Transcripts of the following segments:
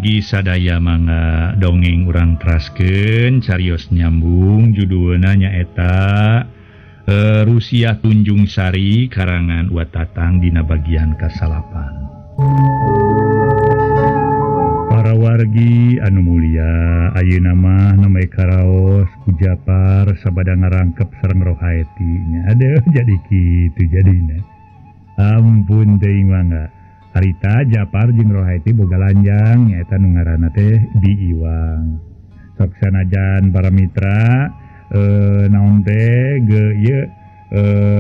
Para wargi sadaya, mangga dongeng urang teraskeun carios nyambung, judulna nyaeta Rusiah Tunjung Sari karangan Wa Tatang dina bagian kasalapan. Para wargi anu mulia, ayeuna mah namai karaos ku Japar sabada ngarangkep sareng Rohaeti nya. Aduh, jadi kitu jadina. Ampun teuing, mangga. Harita Japar jeung Rohaeti boga lanjang, nyaeta nu ngaranna teh Bi Iwang. Sok sanajan para mitra naon teh ge ieu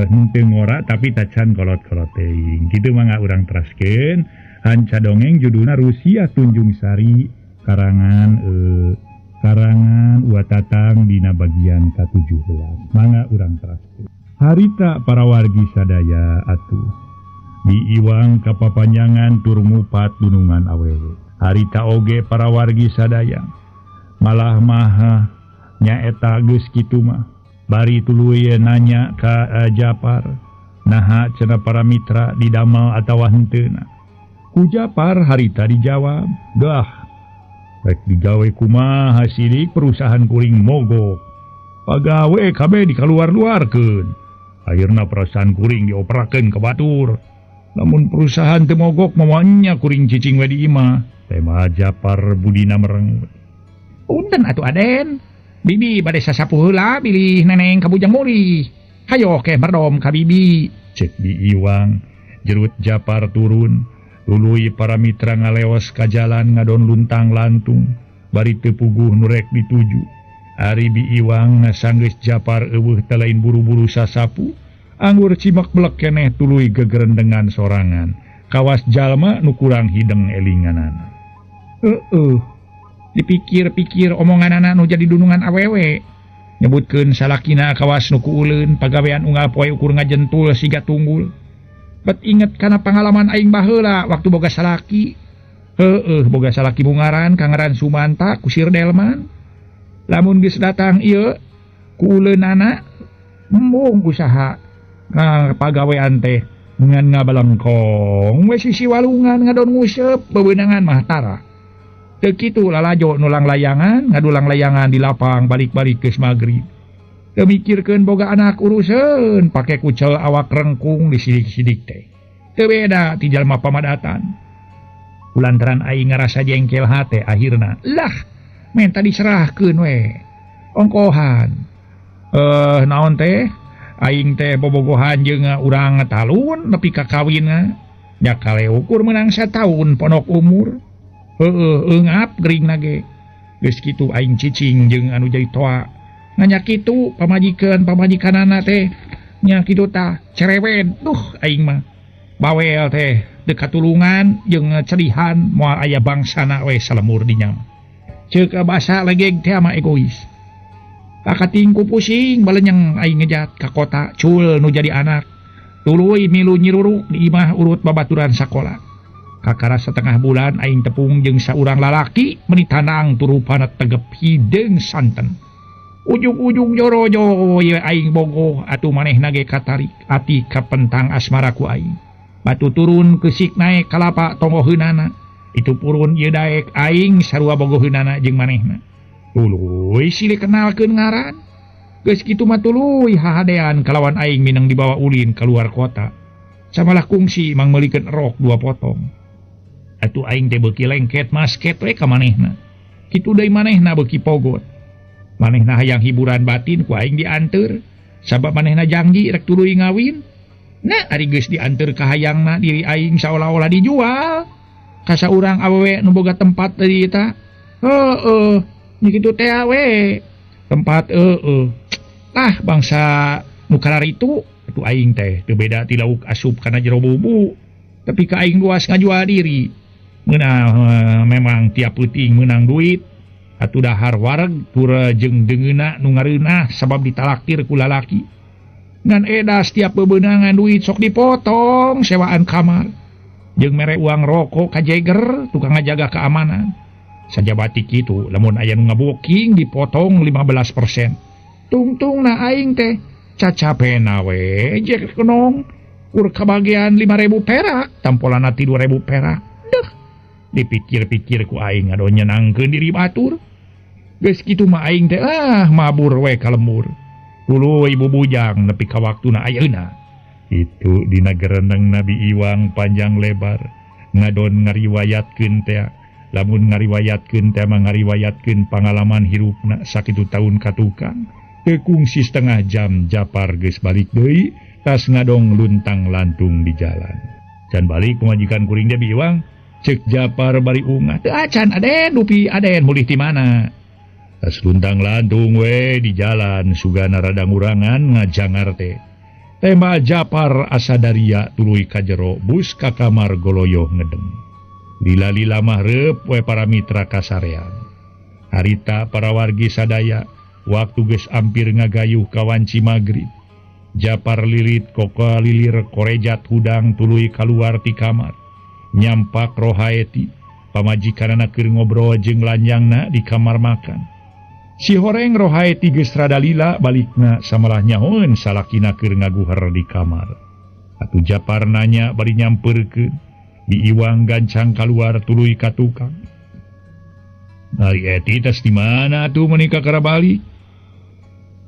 henteu ngora tapi tacan kolot-kolot teuing. Kitu, mangga urang teraskeun hanca dongeng judulna Rusiah Tunjung Sari karangan Wa Tatang dina bagian ka-17. Mangga urang teraskeun. Harita para wargi sadaya atuh Bi Iwang kapapanjangan tur ngupat dunungan awewe. Harita oge para wargi sadaya. Malah maha nyaeta geus kitu mah. Bari tuluy nanya ka Japar. Naha cenah para mitra, didamel atawa henteuna? Ku Japar harita dijawab, "Dah, rek digawe kumaha sirik, perusahaan kuring mogok. Pagawe kabeh dikaluar-luarkeun. Akhirna perusahaan kuring dioprakeun ke batur. Lamun perusahaan teu mogok, moalnya kuring cicing we di imah." Tema Japar budina mereng. Punten atuh, Aden. Bibi bade sasapu heula bilih neneng kabujang mulih. Hayo ke merdom ka bibi. Cek Bi Iwang. Jerut Japar turun. Tuluy para mitra ngaleos ka jalan ngadon luntang lantung. Bari teu puguh nu rek dituju. Ari Bi Iwang sanggeus Japar euweuh teh lain buru-buru sasapu. Anggur cimak belek keneh tuluy gegerendengan sorangan. Kawas jalma nu kurang hideng elinganana. Heeh. Dipikir-pikir omonganana nu jadi dunungan awewe. Nyebutkeun salakina kawas nu kuuleun, pagawean unggal poe ukur ngajentul siga tunggul. Bet inget kana pangalaman aing baheula waktu boga salaki. Heeh, boga salaki bungaran kangaran Sumanta kusir delman. Lamun geus datang ieu kuuleunana embung usaha. Nah, pagawean teh ngan ngabalengkong we sisi walungan ngadon nguseup, bebeunangan mah tara. Teu kitu lalajo nulang layangan, ngadulang layangan di lapang, balik-balik geus magrib. Teu mikirkeun boga anak, uruseun pake kucel awak rengkung disidik-sidik teh. Teu beda ti jalma pamadatan. Kulantaran aing ngarasa jengkel hate, akhirna lah menta diserahkeun we. Ongkohan. Naon teh? Aing teh bobogohan jeung urang talun nepi ka kawinna. Nya kale ukur menang sataun pondok umur. Heeh, eungap gering ge. Geus kitu aing cicing jeung anu jadi toa. Nanya kitu pamajikan pamajikanana teh nya kitu tah cerewet. Duh, aing mah bawel teh teu katulungan jeung cedihan, moal aya bangsana we salemur dinya. Ceuk basa legeg teh mah egois. Kakating ku pusing balenyeng aing ngejat ka kota, cul nu jadi anak. Tuluy milu nyiruruk di imah urut babaturan sakola. Kakara setengah bulan aing tepung jeung saurang lalaki meni tanang turupana tegep hideung santen. Ujung-ujung jorojo ye aing bogoh atuh, manehna ge katarik ati kapentang asmara ku aing. Batu turun kesik naek kalapa tonggoheunana. Itu purun ieu daek aing sarua bogoheunana jeung manehna. Tuluy silih kenalkeun ngaran. Geus kitu mah tuluy hahadean kalawan aing minang dibawa ulin keluar kota. Samalah kungsi mangmeulikeun rok dua potong. Atuh aing teh beuki lengket masket we ka manehna. Kitu deui manehna beuki pogot. Manehna hayang hiburan batin, ku aing dianteur. Sabab manehna janji rek tuluy ngawin. Nah, ari geus dianteur ka hayangna, diri aing saolah-olah dijual ka saurang awewe nu boga tempat tadi eta. Heeh, nya kitu teh we. Tempat heeh. Tah bangsa nu kararitu atuh aing teh teu beda ti lauk asup kana jero bubu. Tapi ka aing luas ngajual diri. Meunang memang tiap peuting meunang duit. Atuh dahar wareg tur jeung deungeuna nu ngareunah sabab ditalaktir ku lalaki. Ngan edas tiap bebenangan duit sok dipotong sewaan kamar. Jeung mere uang rokok ka jeger tukang ngajaga keamanan. Sajabati kitu lamun aya nu ngaboking dipotong 15%. Tungtungna aing teh cacapena we jek kenong. Ur kabagian 5.000 perak, tampolana ti 2.000 perak. Deh. Dipikir-pikir ku aing ngadon nyenangkeun diri batur. Geus kitu mah aing teh ah mabur we ka lembur. Tuluy bubujang nepi ka waktuna ayeuna. Itu dina gereneng Nabi Iwang panjang lebar ngadon ngariwayatkeun teh. Lamun ngariwayatkeun teh mah ngariwayatkeun pangalaman hirupna sakitu taun ka tukang. Teu kungsi setengah jam Japar geus balik deui tas ngadong luntang lantung di jalan. Can balik pamajikan kuring teh Bi Iwang. Cek Japar bari ungah teu acan aden dupi aden mulih ti mana. Tas luntang lantung we di jalan sugana rada ngurangan ngajangar teh. Tema Japar asa daria tuluy ka jero bus ka kamar goloyoh ngedem. Lila-lila mah reup we para mitra kasarean. Harita para wargi sadaya waktu geus ampir ngagayuh ka wanci magrib. Japar lilit koka lilir korejat hudang tuluy kaluar ti kamar. Nyampak Rohaeti pamajikanana keur ngobrol jeung lanjangna di kamar makan. Si horeng Rohaeti geus rada lila balikna samalah nyahoeun salakina keur ngaguher di kamar. Atuh Japar nanya bari nyampeurkeun. Bi Iwang gancang kaluar tuluy ka tukang. Ari eti tas di mana atuh meuni ka balik?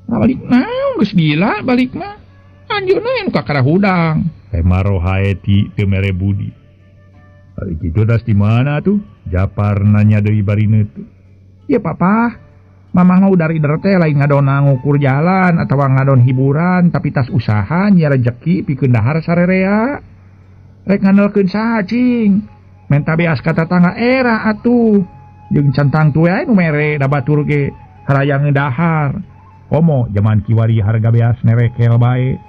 Balik naon geus gila balik mah. Anjeunna anu kakara hudang. Tema Rohaeti teu mere budi. Ari kitu tas di mana tuh? Japar nanya deui bari neuteut. Ya papa, mamah mah udah rider teh lain ngadon ngukur jalan atawa ngadon hiburan, tapi tas usaha nyiar rejeki pikeun dahar sarerea. Rek ngandelkeun saha cing? Menta beas ka tatangga era atuh. Jeung centang tue anu mere da batur ge harayang dahar. Komo jaman kiwari harga beas nerekel bae.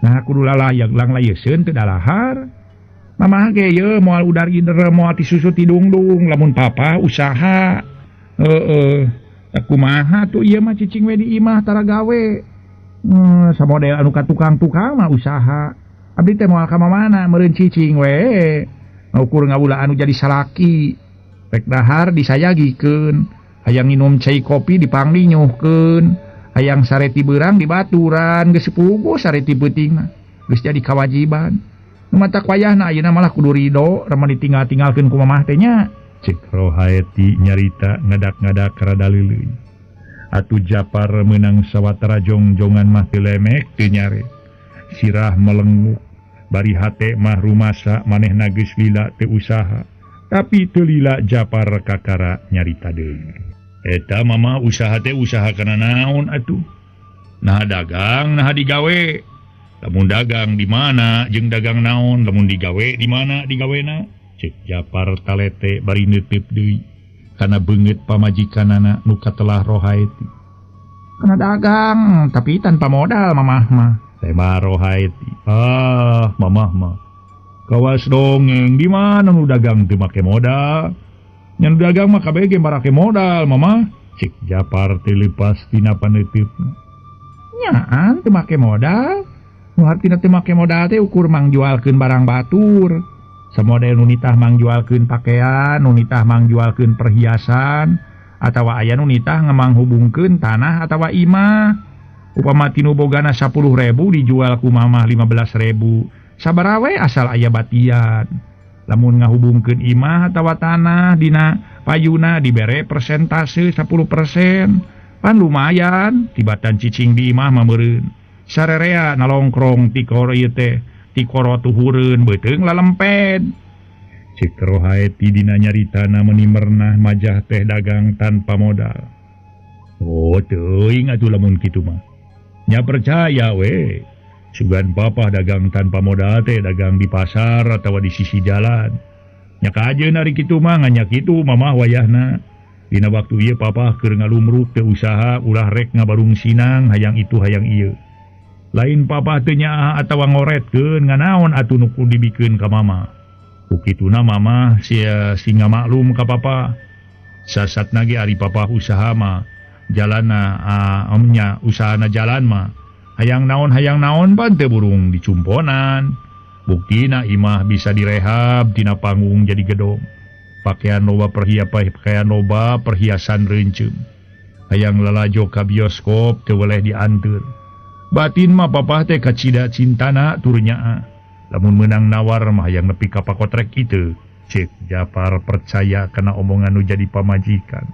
Nah kudu lalayag lang layeseun teu dalahar. Mamah ge ye moal udar ider moal ti susu ti dungdung lamun papa usaha. Heeh. Kumaha tuh ieu mah cicing we di imah tara gawe. Samodel anu ka tukang-tukang mah usaha. Abdi teh moal ka mamana meureun cicing we. Ngukur ngawula anu jadi salaki. Rek dahar disayagikeun, hayang minum cai kopi dipangdinyuhkeun, hayang sareti beurang dibaturan geus puguh sareti peuting mah. Geus jadi kawajiban. Nu matak wayahna ayeuna malah kudu rido remen ditinggal-tinggalkeun ku mamah teh nya. Cek Rohaeti nyarita ngadak-ngadak rada leuleuy. Atuh Japar meunang sawatara jongjongan mah teu lemek teu nyare. Sirah melenguk bari hate mah rumasa manehna geus lila teu usaha. Tapi teu lila Japar kakara nyarita deui. Eta mama usaha teh usaha kana naon atuh? Nah dagang nah digawe. Lamun dagang di mana jeung dagang naon, lamun digawe di mana digawena? Cek Japar talete bari neuteup deui kana beungeut pamajikanana nu katelah Rohaeti. Kana dagang tapi tanpa modal mamah mah. Tema Rohaeti. Ah, mamah mah. Kawas dongeng di mana nu dagang teu make modal? Nya nu dagang mah kabeh ge marake modal mamah. Cek Japar teu leupas tina paneuteupna. Nyaan teu make modal? Nu hartina teu make modal teh ukur mangjualkeun barang batur. Samodel nu nitah mangjualkeun pakaian, nu nitah mangjualkeun perhiasan, atawa aya nu nitah ngemanghubungkeun tanah atawa imah. Upama tinu bogana 10.000 dijual ku mamah 15.000. Sabaraha we asal aya batian. Lamun ngahubungkeun imah atawa tanah dina payuna dibere persentase 10%. Pan lumayan tibatan cicing di imah mah meureun. Sarerea nalongkrong tikoro ieu teh. Tikoro tuhureun beuteung lalemped. Cek Rohaeti dina nyaritana meuni mernah majah teh dagang tanpa modal. Oh teuing atuh lamun kitu mah. Nya percaya we. Sugan papa dagang tanpa modal teh dagang di pasar atawa di sisi jalan. Nya kajeun ari kitu mah nganya kitu mamah wayahna. Dina waktu ieu papa keur ngalumruk teu usaha ulah rek ngabarung sinang hayang itu hayang ieu. Lain papa teu nyaah atawa ngoretkeun nganaon atuh nu kudu dibikeun ka mama. Ku kituna mama sia singa maklum ka papa. Sasatna ge ari papa usaha mah jalana nya usahana jalan mah hayang naon pan teu burung dicumponan. Buktina imah bisa direhab dina panggung jadi gedong. Pakaian loba pakaian loba perhiasan reunceum. Hayang lalajo ka bioskop teu weleh dianteur. Batin mah papah teh kacida cintana tur nyaah. Lamun meunang nawar mah hayang nepi ka pakotrek kitu. Cek Japar percaya kana omongan nu jadi pamajikan.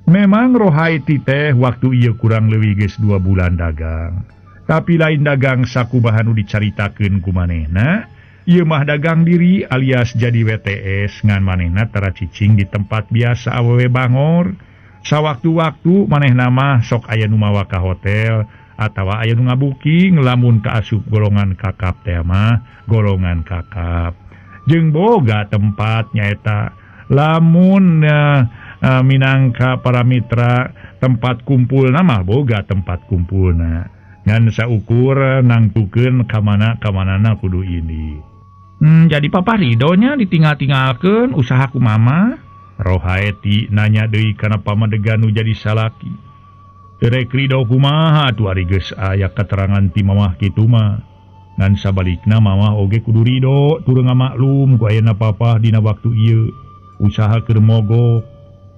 Memang Rohaiti teh waktu ieu kurang leuwih geus 2 bulan dagang. Tapi lain dagang sakumaha nu dicaritakeun ku manehna, ieu mah dagang diri alias jadi WTS ngan manehna tara cicing di tempat biasa awewe bangor. Sawaktu-waktu manehna mah sok aya nu mawa ka hotel atawa aya nu ngabuking lamun kaasup golongan kakap teh mah golongan kakap. Jeung boga tempat nyaeta lamun minangka para mitra tempat kumpul nama boga tempat kumpulna ngan saukur nangtukeun ka mana kamanana kudu ini. Jadi papa ridonya ditinggal-tinggalkeun usaha ku mama. Rohaeti nanya deui kana pamadegan nu jadi salaki. Rek rido kumaha atuh ari geus aya keterangan ti mamah kitu mah. Ngan sabalikna mamah oge kudu rido tur ngamaklum ku ayeuna papah dina waktu ieu usaha keur mogok.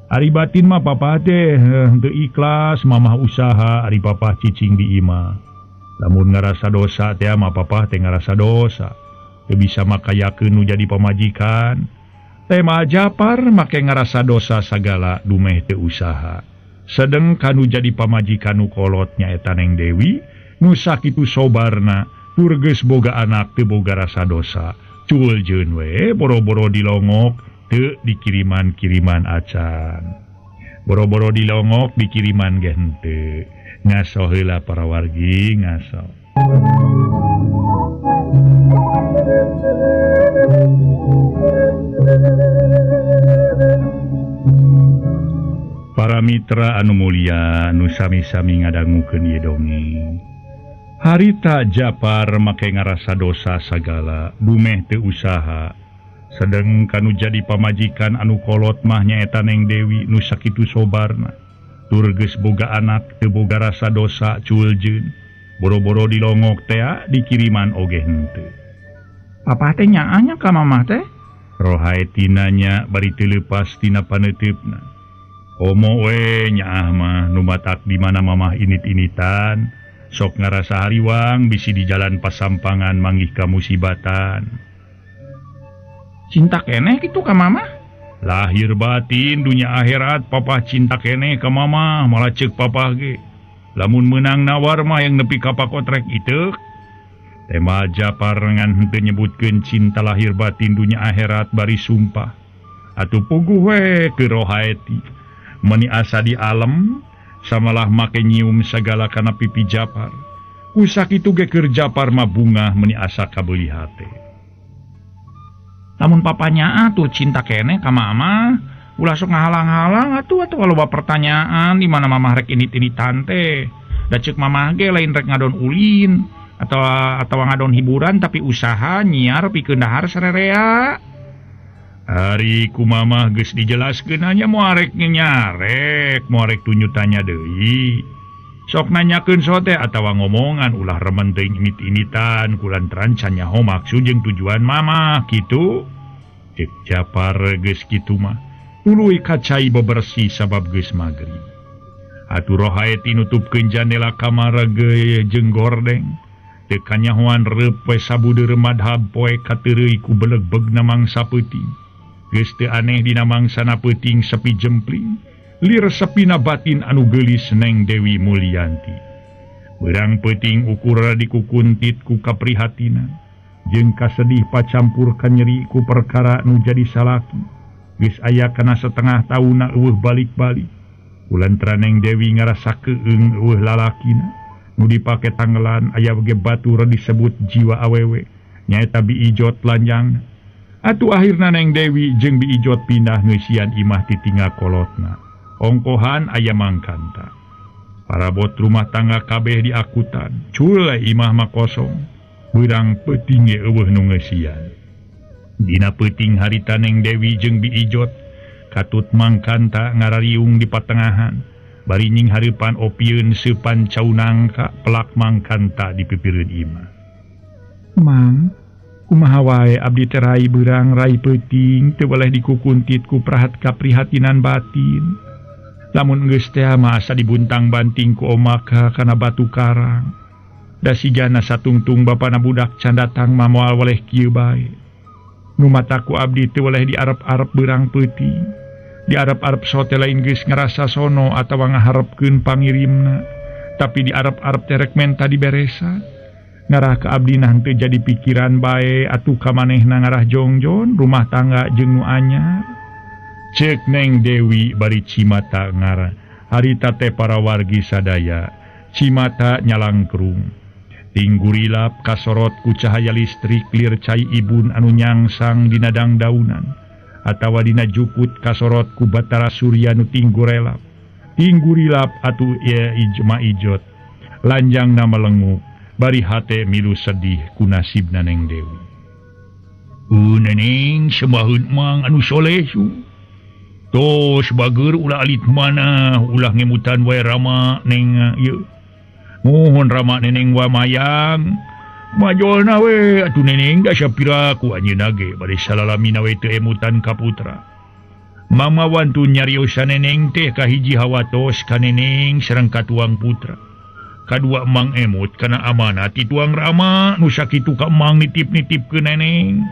Ari batin mah papah teh henteu ikhlas mamah usaha ari papah cicing di imah. Lamun ngarasa dosa teh mah papah teh ngarasa dosa. Teu bisa makayakeun nu jadi pamajikan. Tema Japar make ngarasa dosa sagala dumeh teu usaha. Sedeng kanu jadi pamajikan nu kolot nyaeta Neng Dewi nu sakitu sobarna tur geus boga anak teu boga rasa dosa. Cul jeun we boro-boro dilongok teu dikiriman-kiriman acan. Boro-boro dilongok dikiriman ge henteu. Ngaso heula para wargi ngaso. Para mitra anu mulia nu sami-sami ngadangukeun ieu dongeng. Harita Japar make ngarasa dosa sagala dumeh teu usaha. Sedeng kanu jadi pamajikan anu kolot mah nyaeta Neng Dewi nu sakitu sobarna. Tur geus boga anak teu boga rasa dosa cul jeun. Boro-boro dilongok tea dikiriman oge henteu. Papa teh nyaanya ka mamah teh? Rohaeti nanya bari teu leupas tina paneuteup-na. Omo we nyaah mah nu matak di mana mamah init-initan. Sok ngarasa hariwang bisi di jalan pasampangan manggih ka musibatan. Cinta keneh kitu ka mamah? Lahir batin dunya akhirat papah cinta keneh ka mamah malah ceuk papah ge. Lamun meunang nawar mah yang nepi ka pakotrek iteuk. Tema Japar ngan henteu nyebutkeun cinta lahir batin dunya akhirat bari sumpah. Atuh puguh we ke Rohaeti. Meni asa di alem samalah make nyium sagala kana pipi Japar. Ku sakitu ge keur Japar mah bungah meni asa kabeuli hate. Lamun papanya atuh cinta keneh ka mama, ulah sok ngahalang-halang atuh atuh loba pertanyaan di mana mamah rek init-initan teh. Da ceuk mamah ge lain rek ngadon ulin atau ngadon hiburan tapi usaha nyiar pikeun dahar sarerea. Ari ku mamah geus dijelaskeun nya moal rek nyarek, moal rek tunyutanya deui. Sok nanyakeun sote atawa ngomongan ulah remen teuing init-initan kulantaran can nyaho maksud jeung tujuan mamah kitu. Cek Japar geus kitu mah tuluy kacai bebersih sabab geus magrib. Atuh Rohaeti nutupkeun jandela kamar ge jeung gordeng. Teu kanyahoan reup we sabudeur madhab poe kateureuy ku belegbegna mangsa peuting. Geus teu aneh dina mangsana peuting sepi jempling, lir sepina batin anu geulis Neng Dewi Mulyanti. Beurang peuting ukur dikukuntit ku kaprihatinan, jeung kasedih pacampur kanyeri ku perkara nu jadi salaki. Geus aya kana setengah taunna eueuh balik-balik. Kulantaran Neng Dewi ngarasa keung eueuh lalakina, nu dipake tanggelan aya ge batur disebut jiwa awewe, nyaeta Bi Ijot lanjang. Atuh akhirna Neng Dewi jeung Bi Ijot pindah ngeusian imah titinggal kolotna. Ongkohan aya mangkanta. Parabot rumah tangga kabeh diakutan. Cul imah mah kosong. Beurang peuting ge eueuh nu ngeusian. Dina peuting harita Neng Dewi jeung Bi Ijot katut mangkanta ngarariung di patengahan. Bari nying hareupan opieun seupan cau nangka pelak mangkanta di pipireun imah. Mang, kumaha wae abdi teh rai beurang rai peuting teu boleh dikukuntit ku prahat kaprihatinan batin. Lamun geus teh mah asa dibuntang-banting ku omaka kana batu karang. Da sigana satungtung bapana budak can datang mah moal weleh kieu bae. Nu mataku abdi teu weleh di arep-arep beurang peuting. Di arep-arep sote lain geus ngarasa sono atawa ngaharepkeun pangirimna. Tapi di arep-arep teh rek menta diberesan. Ngarah ka abdi nah teu jadi pikiran bae atuh ka manehna ngarah jongjon rumah tangga jeung nu anyar. Ceuk Neng Dewi bari cimata ngarah. Harita teh para wargi sadaya cimata nyalangkrung. Tinggurilap kasorot ku cahaya listrik lir cai ibun anu nyangsang dina dangdaunan atawa dina jukut kasorot ku batara surya nu tinggurelap. Tinggurilap atuh ieu ijma ijot lanjangna melenguk bari hate milu sedih ku nasibna Neng Dewi. Neneng sembahun mang anu soleh su. Tos bager ulah alit mana ulah ngemutan wae rama neng ieu. Mohon rama neneng wa mayang majolna we atuh neneng da sapira ku anjeunna ge bade salalamina we teu emutan ka putra. Mama wantu nyariosan neneng teh kahiji hawatos ka neneng sareng ka tuang putra. Kadua mang emut kana amanat ti tuang rama nu sakitu ka mang nitip-nitip ke neneng.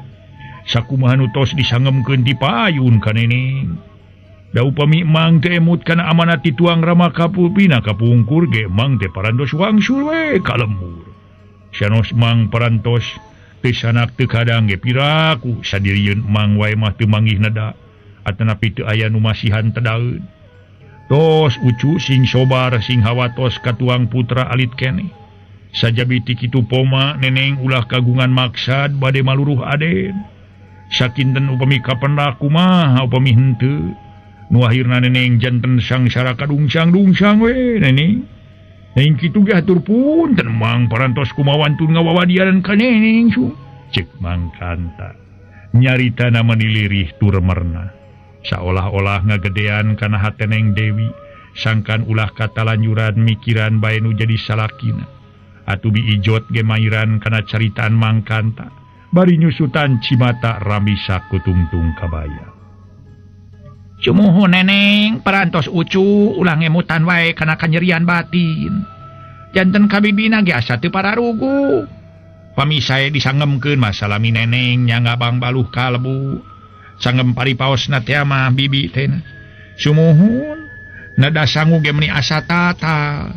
Sakumaha nu tos disangemkeun ti payun ka neneng. Da upami mang teu emut kana amanat ti tuang rama kapupina kapungkur ge mang teh parantos wangsul we ka lembur. Sanos mang parantos teu sanak teu kadang ge piraku sadirieun mang wae mah teu manggih neda atanapi teu aya nu masihan tedaeun. Tos ucu sing sobar sing hawatos ka tuang putra alit keneh. Sajabi ti kitu poma neneng ulah kagungan maksad bade maluruh aden. Sakinten upami kapendak kumaha upami henteu. Nu akhirna neneng janten sangsara kadungsang-dungsang we neneng. Neng kitu ge hatur punten mang parantos kumawantun ngawawadian ka neneng su. Ceuk Mang Kanta. Nyaritana manilirih tur merna. Saolah-olah ngagedean kana hate Neng Dewi, sangkan ulah katalanjuran mikiran bae nu jadi salakina. Atuh bi ijot ge mairan kana caritaan Mang Kanta. Bari nyusutan cimata ramisa kutungtung kabaya. Cumuhun neneng parantos ucu ulah ngemutan wae kana kanyerian batin. Janten kabibina ge asa teu pararugu. Pami sae disangemkeun mah salami neneng nya ngabang baluh kalbu. Sangem paripaosna teh mah bibi teh. Sumuhun nada sangu ge meuni asa tatal.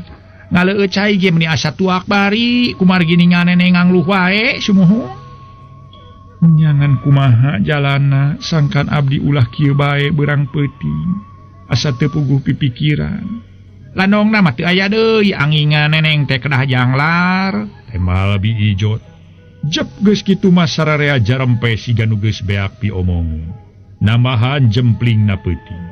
Ngaleueut cai ge meuni asa tuak bari kumargi ningal neneng ngangluh wae sumuhun. Nyangan kumaha jalana sangkan abdi ulah kieu bae beurang peuting asa teu puguh pipikiran. Landongna mah teu aya deui angingan neneng teh kedah janglar temal bi ijot. Jep geus kitu mah sararea jarempe siga nu geus beak piomongeun. Nambahan jemplingna peuting.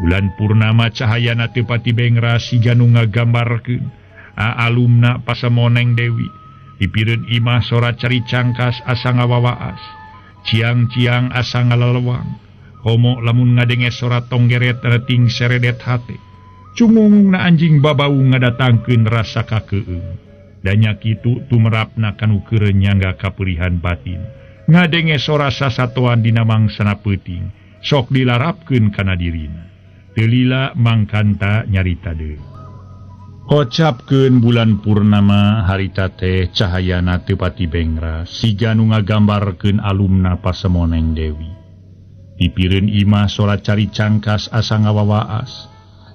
Bulan purnama cahayana teu pati bengra siga nu ngagambarkeun aalumna pasemoneng Dewi. Dipireun imah sora cari cangkas asa ngawawaas. Ciang-ciang asa ngalelewang. Komo lamun ngadenge sora tonggeret reting seredet hate. Cungungna anjing babau ngadatangkeun rasa kakeung. Danya kitu tumerapna kanu keur nyangga kapurihan batin. Ngadenge sora sasatoan dina mangsana peuting. Sok dilarapkeun kana dirina. Teu lila Mang Kanta nyarita deui. Kocapkeun bulan purnama harita teh cahayana teu pati bengra siga nu ngagambarkeun alumna pasemoneng Dewi. Dipireun imah sora cari cangkas asa ngawawaas.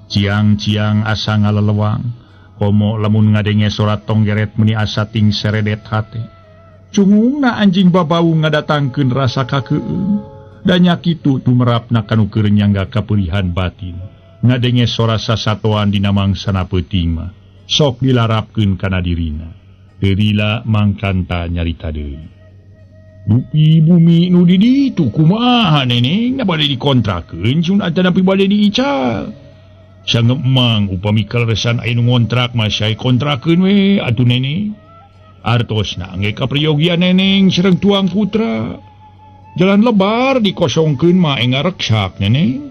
Ciang-ciang asa ngalelewang. Komo lamun ngadenge sora tonggeret meuni asa ting seredet hate. Cungungna anjing babau ngadatangkeun rasa kakeung. Danya kitu tumerapna kanu keur nyangga kapurihan batin. Ngadenge sora sasatoan dina mangsana peuting mah sok dilarapkeun kana dirina. Teu lila Mang Kanta nyarita deui. Dupi bumi nu di ditu kumaha neneng bade dikontrakeun sun atanapi bade diical. Sangeup mang upami kaleresan aya nu ngontrak mah sae kontrakeun we atuh neneng. Artosna angge kapriyogian neneng sareng tuang putra. Jalan lebar dikosongkeun mah enga reksak neneng.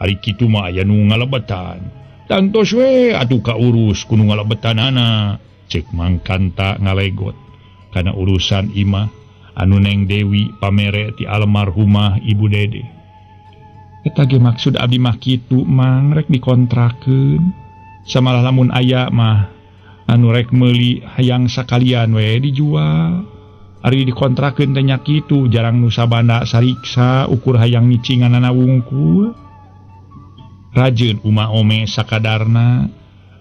Ari kitu mah aya nu ngalebetan. Tangtos we atuh kaurus ku nu ngalebetanana. Ceuk Mang Kanta ngalegot kana urusan imah anu Neng Dewi pamere ti almarhumah Ibu Dede. Eta ge maksud abdi mah kitu mang rek dikontrakeun. Samalah lamun aya mah anu rek meuli hayang sakalian we dijual. Ari dikontrakeun teh nya kitu jarang nu sabanda sariksa ukur hayang ngicinganana wungkul. Rajeun uma ome sakadarna.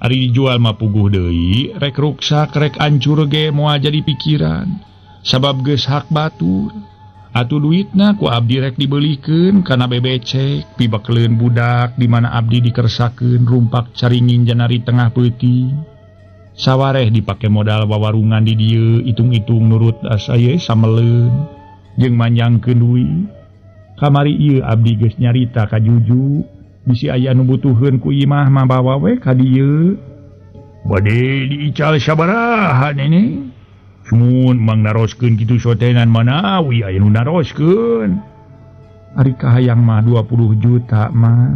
Ari dijual mah puguh deui, rek ruksak rek ancur ge moal jadi pikiran. Sabab geus hak batur. Atuh duitna ku abdi rek dibelikeun kana bebecek, pibekeleun budak di mana abdi dikersakeun rumpak caringin janari tengah peuting. Sawareh dipake modal wawarungan di dieu itung-itung nurut asa ye sameleun jeung manjangkeun duit. Kamari ieu abdi geus nyarita ka Juju, bisi aya nu butuheun ku imah mah bawa we ka dieu. Bade diical sabaraha neneng? Mun mang naroskeun kitu sotenan manawi aya nu naroskeun. Ari kahayang mah 20 juta mah.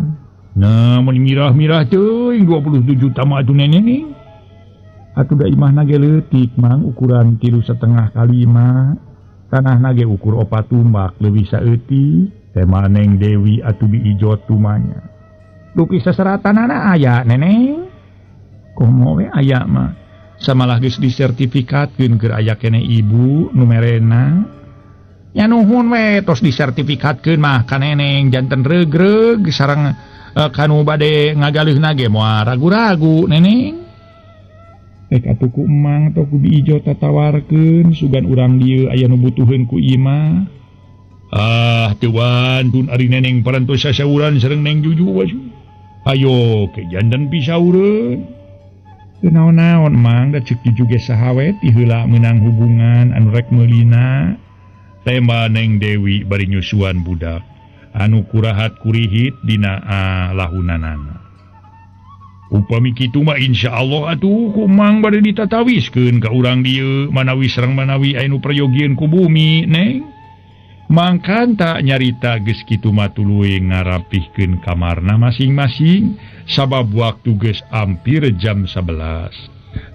Nah, mun mirah-mirah teuing 27 juta mah atuh neneng. Atuh da imahna ge leutik mang ukuran 3,5 kali 5. Tanahna ge ukur 4 tumbak leuwih saeutik. Tema Neng Dewi atuh biijot tumanya. Dupi seseratanana aya neneng. Komo we aya mah. Samalah geus disertifikatkeun keur aya keneh ibu nu merena. Nya nuhun we tos disertifikatkeun mah ka neneng janten regreg sareng kanu bade ngagaleuhna ge moal ragu-ragu neneng. Rek atuh ku emang atau ku biijo tatawarkeun sugan urang dieu aya nu butuheun ku imah. Ah teu wantun ari neneng parantos sasauran sareng Neng Juju wae. Ayo ke janten pisaureun. Teu naon-naon mang da ceuk Juju ge saha we ti heula meunang hubungan anu rek meulina. Tema Neng Dewi bari nyusuan budak anu kurahat kurihit dina lahunanana. Upami kitu mah insyaallah atuh ku mang bade ditatawiskeun ka urang dieu manawi sareng manawi aya nu prayogieun ku bumi Neng. Mangkan tak nyarita geus kitu mah tuluy ngarapihkeun kamarna masing-masing sabab waktu geus hampir jam 11.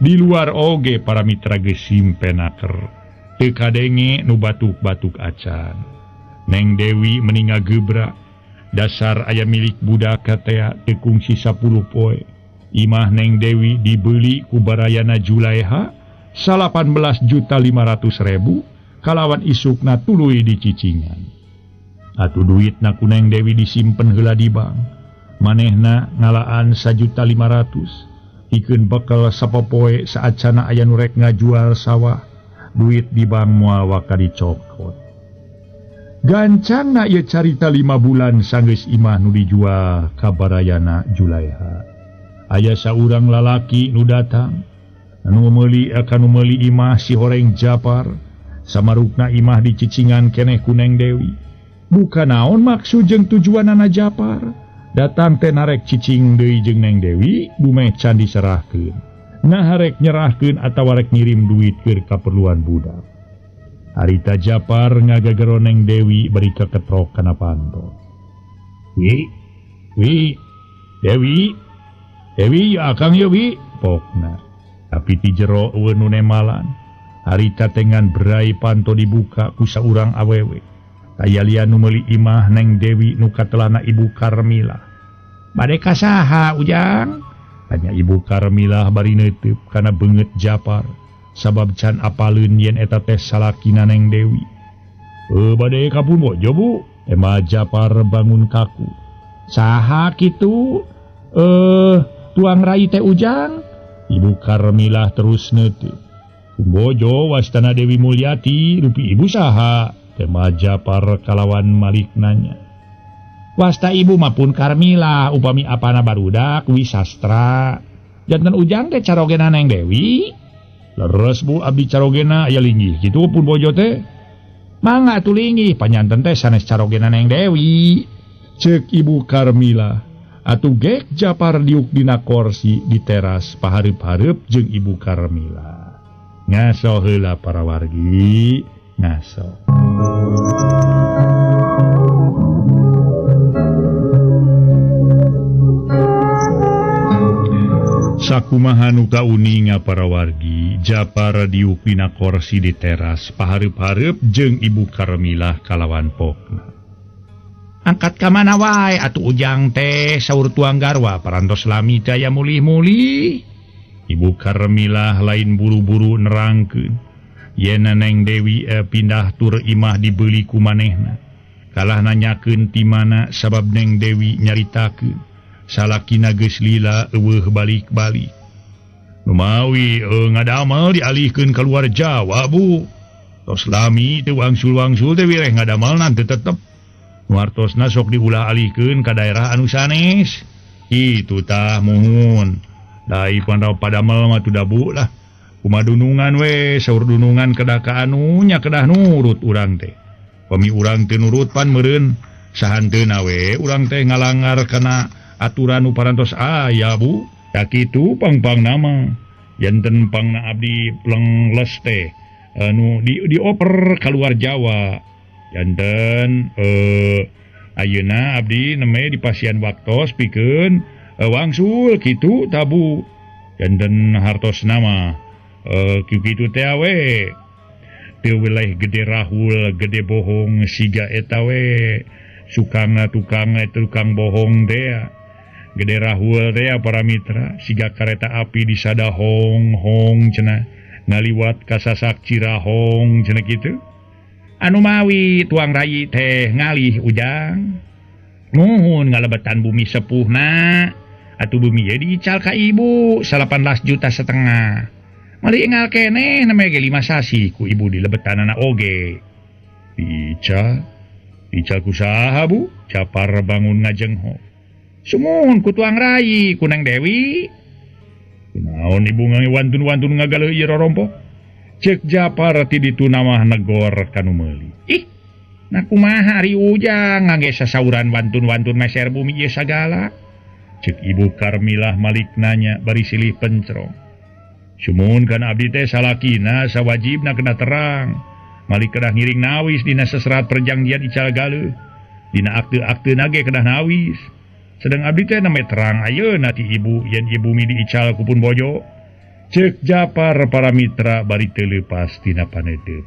Di luar oge para mitra geus simpenaker. Teu kadenge nu batuk-batuk acan. Neng Dewi meninga gebrak. Dasar aya milik budak katea teu kungsi 10 poe. Imah Neng Dewi dibeli ku barayana Julaiha 18.500.000 kalawan isukna tuluy dicicingan. Atuh duitna ku Neng Dewi disimpen heula di bank. Manehna ngalaan 1.500.000 ikeun bekel sapopoe saacana aya nu rek ngajual sawah. Duit di bank moal waka dicokot. Gancangna ieu carita 5 bulan sanggeus imah nu dijual ka barayana Julaiha. Aya saurang lalaki nu datang anu meuli kanu meuli imah si horeng Japar. Samarukna imah dicicingan keneh ku Neng Dewi. Bukan naon maksud jeung tujuanana Japar. Datang teh narek cicing deui jeung Neng Dewi dumeh can diserahkeun. Nah rek nyerahkeun atawa rek ngirim duit keur kaperluan budak. Harita Japar ngagagero Neng Dewi bari kaketrok kana panto. Wi, wi, Dewi, Dewi ya akang ya wi, pokna. Tapi ti jero eueun nu nemalan. Harita tengan berai panto dibuka ku saurang awewe. Aya lian nu meuli imah Neng Dewi nu katelana Ibu Karmila. Bade ka saha Ujang? Tanya Ibu Karmilah bari neuteub kana beungeut Japar. Sabab can apaleun yen eta teh salakina Neng Dewi. Bade ka pun bojo Bu? Tema Japar bangun kaku. Saha kitu? Tuang rai teh Ujang? Ibu Karmilah terus neuteub. Bojo wastana Dewi Mulyati rupi ibu saha? Tema Japar kalawan malik nanya. Wasta ibu mapun Karmila upami apana barudak wisastra. Janten Ujang teh carogena Neng Dewi? Leres Bu abdi carogena aya linggih kitu pun bojo teh. Mangga atuh linggih panyanten teh sanes carogena Neng Dewi. Ceuk Ibu Karmila. Atuh gek Japar diuk dina korsi di teras pahareup-hareup jeung Ibu Karmila. Ngaso heula para wargi, ngaso. Sakumaha nu kauninga para wargi, Japar diuk dina korsi di teras pahareup-hareup jeung Ibu Karmilah kalawan pokna. Angkat ka mana wae atuh Ujang teh saur tuang garwa parantos lami teh aya mulih-mulih. Ibu Karmilah lain buru-buru nerangkeun. Yen Neng Dewi pindah tur imah dibeli ku manehna. Kalah nanyakeun ti mana sabab Neng Dewi nyaritakeun salakina geus lila eueuh balik-balik. Lumawi ngadamel dialihkeun keluar Jawa Bu. Tos lami teu wangsul-wangsul teh wireh ngadamelna teu tetep. Wartosna sok diulah alihkeun ka daerah anu sanes. Kitu tah muhun. Dai pandau padamel mah tuh bu lah. Kumaha dunungan we, saur dunungan kedah ka anu nya kedah nurut urang teh. Pami urang teu nurut pan meureun sahanteuna we urang teh ngalangar kana aturan nu parantos aya Bu. Da kitu pang-pangna mah. Janten pangna abdi plengles teh anu dioper keluar Jawa. Janten ayeuna abdi neme di pasian waktos pikeun wangsul kitu tabu. Janten hartosna mah kitu teh we teu weleh gede rahul gede bohong siga eta we sukangna tukang tukang bohong teh gede rahul teh para mitra siga kareta api disada hong hong cenah ngaliwat kasasak Cirahong cenah kitu anu mawi tuang rayi teh ngalih ujang nuhun ngalebetan bumi sepuhna atuh bumi ye diical ka ibu 18,5 juta. Mali engal keneh namanya ge 5 sasi ku ibu di lebetanana oge. Diical, diical ku saha Bu? Japar bangun ngajengho. Sumuhun ku tuang rayi ku Neng Dewi. Kunaon ibu wantun-wantun ngagaleuh ieu rorompok? Cek Japar ti ditu namah negor kanu meuli. Ih, nah kumaha ari ujang ngangge sasauran wantun-wantun meser bumi ieu sagala? Cek Ibu Karmilah malik nanya bari silih pencrong. Sumuhun kan abdi teh salakina sawajibna kena terang. Malik kedah ngiring nawis dina seserat perjanjian ical galeuh. Dina akte-akte nage kedah nawis. Sedang abdi teh name terang ayeuna ti ibu yen ibu mi diical ku pun bojo. Cek Japar para mitra bari teu leupas tina paneuteup.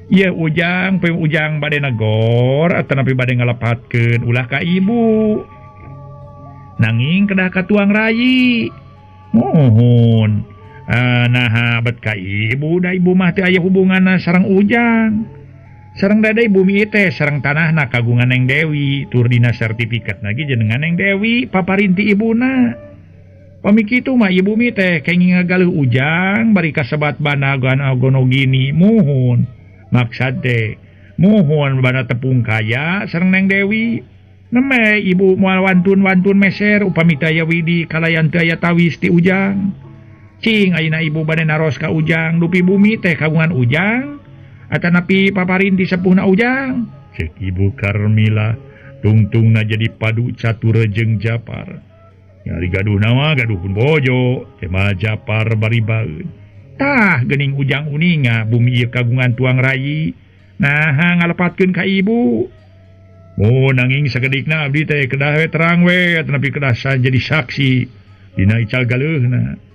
Ieu ujang pe ujang bade negor atanapi bade ngalepatkeun ulah ka ibu. Nanging kedah ka tuang rayi. Muhun. Nah bet ka ibu da ibu mah teu aya hubunganna sareng ujang. Sareng dada bumi teh sareng tanahna kagungan Neng Dewi tur dina sertifikat lagi jenengan Neng Dewi paparinti ibuna. Pami kitu mah ieu bumi teh kenging ngagaluh ujang bari kasebat bana gono gini muhun. Maksad teh muhun bana tepung kaya sareng Neng Dewi. Neme ibu moal wantun-wantun meser upami teu aya widi kalayan teu aya tawis ti ujang. Cing ayeuna ibu bade naros ka ujang dupi bumi teh kagungan ujang atanapi paparinti sepuhna ujang. Cek Ibu Karmila tungtungna jadi padu catur jeung Japar. Nyari gaduh nama gaduh pun bojo tema Japar bari baeun. Tah geuning ujang uninga bumi ieu kagungan tuang rayi naha ngalepatkeun ka ibu. Oh nanging sakedikna abdi teh kedah we terang we atanapi kedah jadi saksi dina ical galeuhna.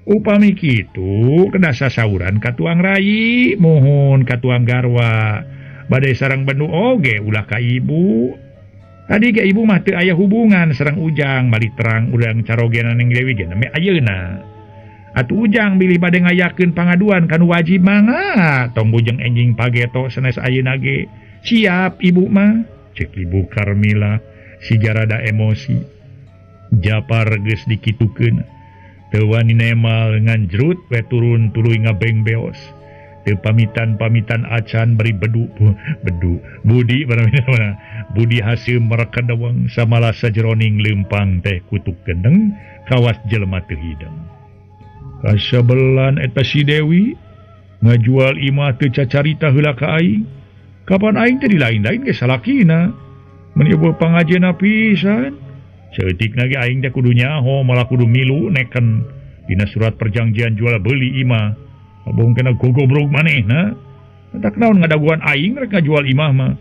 Upami kitu kedah sasauran ka tuang rayi muhun ka tuang garwa bade sareng bendu oge ulah ka ibu. Tadi ge ibu mah teu aya hubungan sareng ujang bari terang urang carogena Neng Dewi ge neme ayeuna. Atuh ujang bilih bade ngayakeun pangaduan kanu wajib mangga tong bujeng enjing pageto sanes ayeuna ge. Siap ibu mah. Cek Ibu Karmila siga rada emosi. Japar geus dikitukeun. Teu wani nemal nganjrut we turun tuluy ngabeng beos. Teu pamitan-pamitan acan bari bedu bedu Budi mana Budi haseum merekedeweng samalah sajeroning leumpang teh kutuk gendeng kawas jelema teu hideng. Kasabelan eta si Dewi ngajual imah teu cacarita heula ka aing. Kapan aing teh dilain-lain ge salakina. Mun ieu pangajena pisan. Saeutikna ge aing teh kudu nyaho malah kudu milu neken dina surat perjanjian jual beli imah. Abong kena gogobrog manehna. Tak naon ngadaguan aing rek ngajual imah mah.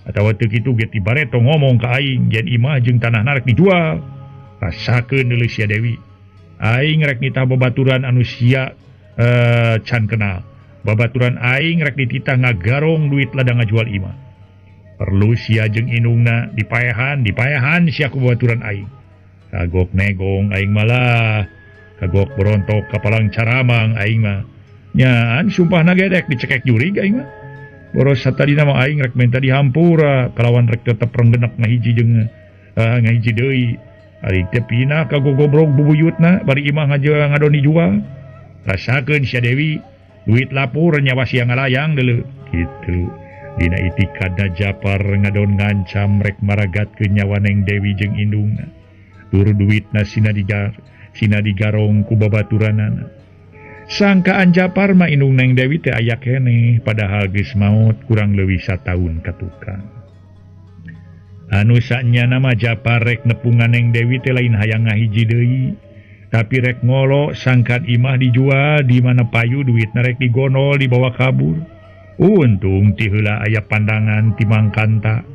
Atawa teu kitu ge ti bareto ngomong ka aing yen imah jeung tanahna rek dijual. Rasakeun deuleu sia Dewi. Aing rek nitah babaturan anu sia can kenal. Babaturan aing rek dititah ngagarong duit ladang ngajual imah. Perlu sia jeung indungna dipaehan sia ku babaturan aing. Kagok negong aing malah, kagok berontok kapalang caramang aing mah. Nyaan sumpahna ge rek dicekek jurig aing mah. Boros satadina mah aing rek minta dihampura kalawan rek tetep renggenek ngahiji jeung ngahiji deui. Ari teh pinah ka gogobrog bubuyutna bari imah ngadon dijual. Rasakeun sia Dewi duit lapur nyawa sia ngalayang deuleu kitu. Dina itikadna Japar ngadon ngancam rek maragatkeun nyawa Neng Dewi jeung indungna. Tur duitna sina digarong ku babaturanana. Sangkaan Japar mah indung Neng Dewi teh aya keneh padahal geus maot kurang leuwih sataun ka tukang. Anu sanyana mah Japar rek nepungan Neng Dewi teh lain hayang ngahiji deui, tapi rek ngolo sangkan imah dijual di mana payu duitna rek digonol dibawa kabur. Untung ti heula aya pandangan ti Mang Kanta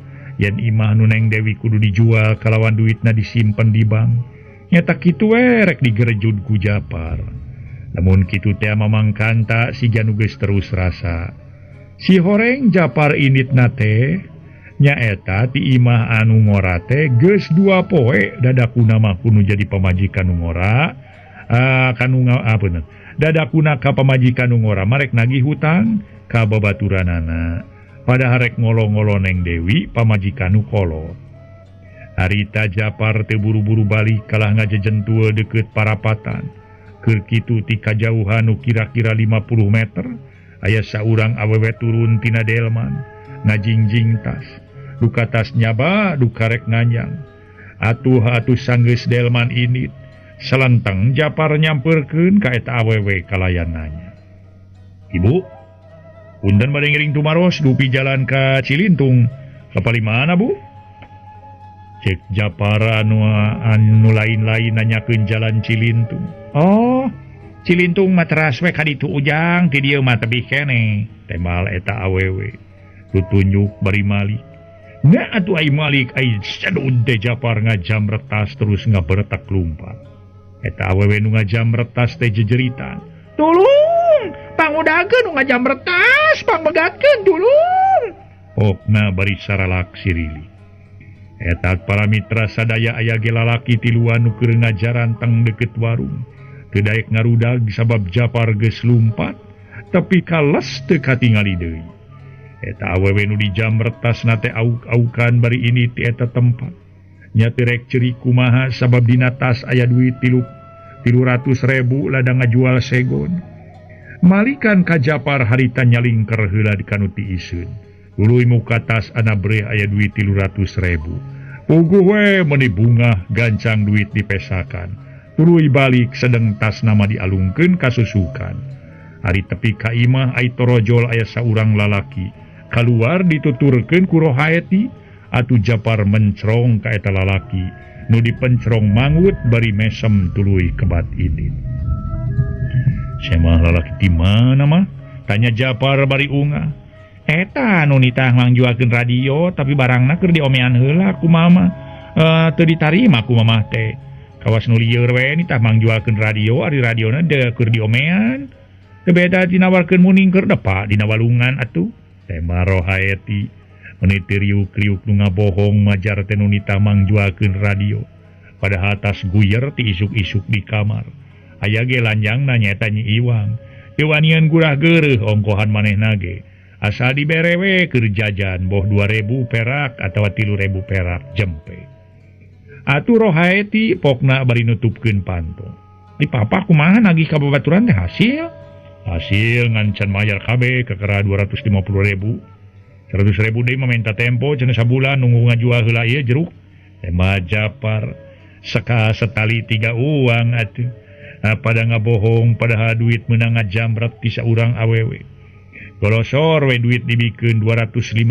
yen imah nu Neng Dewi kudu dijual kalawan duitna disimpen di bank. Nyata kitu we rek digerejud ku Japar. Lamun kitu teh Mamang Kanta siga nu geus terus rasa. Si horeng Japar inditna teh nyaeta ti imah anu ngora teh geus dua poe dadakuna mah kudu jadi pamajikan nu ngora dadakuna ka pamajikan nu ngora marek nagih hutang ka babaturanana. Padahal rek ngolo-ngolo Neng Dewi pamajikan nu kolot. Harita Japar teh buru-buru balik kalah ngajejentua deket parapatan. Keur kitu ti kajauhan nu kira-kira 50 meter aya saurang awewe turun tina delman ngajingjing tas. Duka tas nyaba duka rek nganjang. Atuh atuh sanggeus delman init. Salantang Japar nyamperkeun ka eta awewe kalayan nanya. Ibu, punten bade ngiring tumaros dupi jalan ka Cilintung. Ka palih mana, Bu? Cek Japar anu lain-lain nanyakeun jalan Cilintung. Oh, Cilintung mah teras we ka ditu Ujang, ti dieu mah tebih keneh. Temal eta awewe. Tutunjuk bari malik. Nya atuh ai malik ai sadud teh Japar ngajamret tas terus ngaberetak lumpat. Eta awewe nu ngajamret tas teh jejeritan. Tulung, pangudakeun nu ngajamret tas, pangbegatkeun tulung. Okna bari saralak sirili. Eta para mitra sadaya aya ge lalaki tiluan nu keur ngajaran teng deukeut warung. Teu daek ngarudag sabab Japar geus lumpat, tapi kales teu katingali deui. Eta awewe nu dijamret tasna teh auk-aukan bari ini ti eta tempat. Nya teu rek ceurik kumaha sabab dina tas aya duit 300.000 lada ngajual segon. Malikan ka Japar harita nyalingker heula di kanu tiiseun. Tuluy muka tas anabreh aya duit 300.000. Puguh we meuni bungah gancang duit dipesakan. Tuluy balik sedeng tas nama dialungkeun ka susukan. Ari tepi ka imah ai torojol aya saurang lalaki. Kaluar dituturkeun ku Rohaeti atuh Japar mencrong ka eta lalaki. Nu dipencrong mangut bari mesem tuluy kebat idin. Semah lalaki ti mana mah? Tanya Japar bari ungah. Eta nu nitah mangjualkeun radio tapi barangna keur diomean heula ku mama. Teu ditarima ku mamah teh. Kawas nu lieur we nitah mangjualkeun radio ari radiona teu keur diomean. Teu beda dinawarkeun muning keur depa dina walungan atuh. Tema Rohaeti meuni teu riuk-riuk nu ngabohong majar teh nu nitah mangjualkeun radio. Padahal tas guyer ti isuk-isuk di kamar. Aya ge lanjangna nyaeta Nyi Iwang. Teu wanian gurah geureuh ongkohan manehna ge. Asal dibere we keur jajan boh 2.000 perak atawa 3.000 perak jempe. Atuh Rohaeti pokna bari nutupkeun panto. Di papa kumaha nagih ka babaturan teh hasil? Hasil ngan can mayar kabeh kakara 250.000. 100.000 deui mah minta tempo cenah sabulan nunggu ngajual heula ieu jeruk. Tema Japar seka setali 3 uang atuh. Pada ngabohong padahal duit meunang ngajamret ti saurang awewe. Golosor we duit dibikeun 250.000.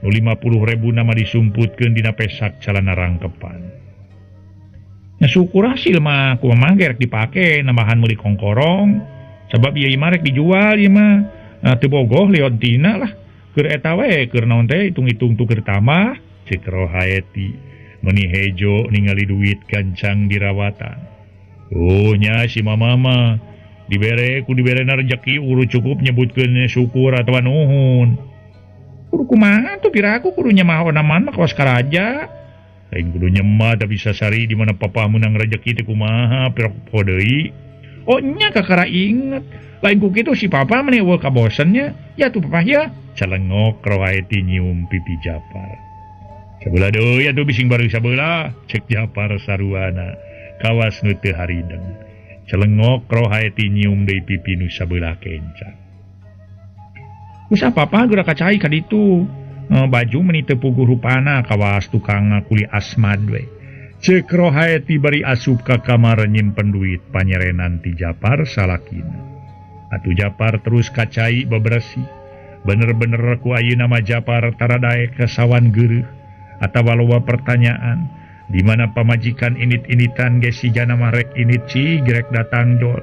Nu 50.000 nama disumputkeun dina pesak calana rangkepan. Nya syukur hasil mah kumaha ge rek dipake nambahan meuli kongkorong sabab ieu mah rek dijual ieu mah. Nah, teu bogoh leontina lah. Keur eta we keur naon teh hitung-hitung tuker tamah cek Rohaeti meuni hejo ningali duit gancang dirawatan. Oh nya si mama mah dibere ku diberena rejeki uru cukup nyebutkeun syukur atawa nuhun. Kudu kumaha tuh piraku kudu nyemah onaman mah kawas karaja. Lain kudu nyemah tapi sasari di mana papa menang rejeki teh kumaha piraku poho deui. Oh nya kakara inget. Lain ku kitu si papa meni eueuh kabosennya. Ya tuh papa ya. Celengok Rohaeti nyium pipi Japar. Sabelah deui atuh bising bareuh sabelah, cek Japar saruana. Kawas nu teu harideng. Celengok Rohaeti nyium deui pipi nu sabelah kenca. Usah papa geura kacai ka ditu. Baju meni teu puguh rupana kawas tukang kuli asmad we. Cek Rohaeti bari asup ka kamar nyimpen duit panyerenan ti Japar salakina. Atuh Japar terus kacai bebersih. Bener-bener ku ayeuna mah Japar taradaek kasawan geureuh atawa loba pertanyaan di mana pamajikan init-initan ge sigana mah rek init cig rek datang jol.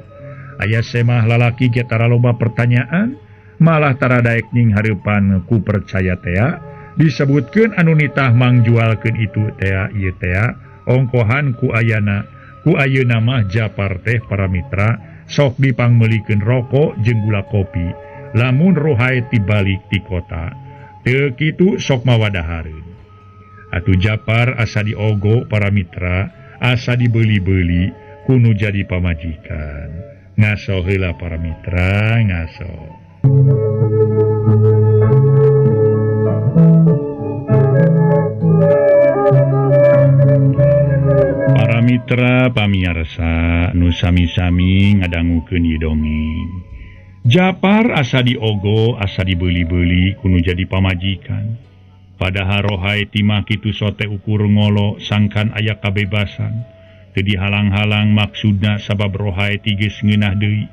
Aya semah lalaki ge tara loba pertanyaan malah taradaek ning hareupan ku percaya tea disebutkeun anu nitah mangjualkeun itu tea ieu tea ongkohan ku ayana ku ayeuna mah Japar teh para mitra sok dipangmeulikeun rokok jeung gula kopi lamun Rohaeti balik ti kota teu kitu sok mawadahareun. Atuh Japar asa diogo para mitra asa dibeuli-beuli kunu jadi pamajikan. Ngaso heula para mitra ngaso. Para mitra pamiarsa nu sami-sami ngadangukeun ieu dongeng. Japar asa diogo asa dibeuli-beuli kunu jadi pamajikan. Padahal Rohaeti mah kitu sote ukur ngolo sangkan aya kabebasan. Teu dihalang-halang maksudna sabab Rohaeti geus ngeunah deui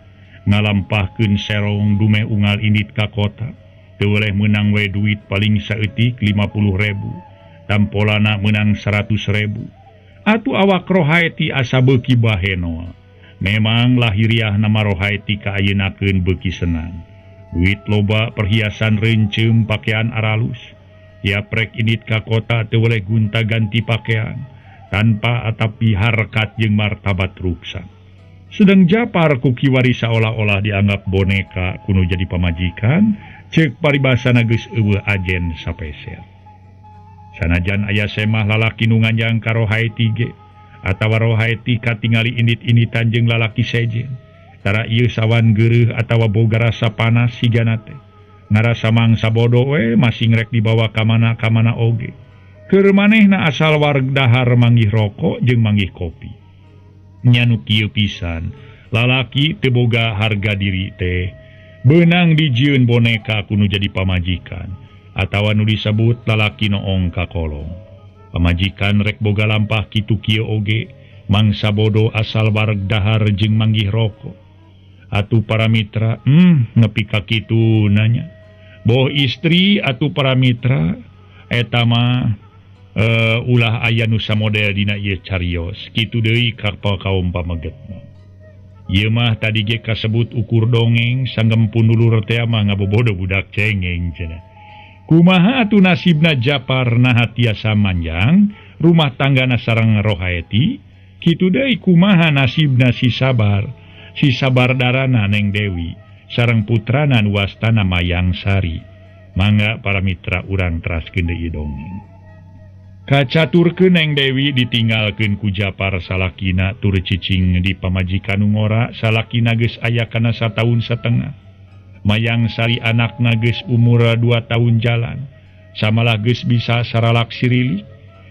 ngalampahkeun serong dumeh unggal indit ka kota. Teu weleh meunang we duit paling saeutik 50.000, tampolana meunang 100.000. Atuh awak Rohaeti asa beuki baheno. Memang lahiriah nama Rohaeti kaayeunakeun beuki senang. Duit loba, perhiasan reunceum, pakaian aralus. Tiap rek indit ka kota teu weleh gonta-ganti pakaian tanpa atapi harkat jeung martabat ruksak. Sedang Japar ku kiwari saolah-olah dianggap boneka kuno jadi pamajikan, ceuk paribasana geus eueuh ajen sapeser. Sanajan aya semah lalaki nu nganjang ka Rohaeti ge atawa Rohaeti katingali indit-inditan jeung lalaki sejen. Tara ieu sawan geureuh atawa boga rasa panas sigana teh. Ngarasa mangsa bodoh we masing rek dibawa ka mana-kamana oge. Keur manehna asal wareg dahar manggih rokok jeung manggih kopi. Nya nu kieu pisan, lalaki teu boga harga diri teh. Beunang dijieun boneka kudu jadi pamajikan atawa nu disebut lalaki noong ka kolong. Pamajikan rek boga lampah kitu kieu oge, mangsa bodoh asal wareg dahar jeung manggih rokok. Atuh para mitra, nepi ka kitu nanya. Boh istri atuh para mitra eta mah ulah aya nu samodel dina ieu carios. Kitu deui ka kaum pamegetna. Ieu mah tadi ge kasebut ukur dongeng sanggempun dulur teh mah ngabobodo budak cengeng cenah. Kumaha atuh nasibna Japar naha tiasa manjang rumah tanggana sareng Rohaeti? Kitu deui kumaha nasibna si Sabar? Si Sabar darana Neng Dewi sareng putrana nu wastana Mayang Sari. Mangga para mitra urang teraskeun deui dongeng. Kacaturkeun Neng Dewi ditinggalkeun ku Japar salakina tur cicing di pamajikan nu ngora salakina geus aya kana sataun setengah. Mayang Sari anakna geus umur 2 tahun jalan. Samalah geus bisa saralak sirilik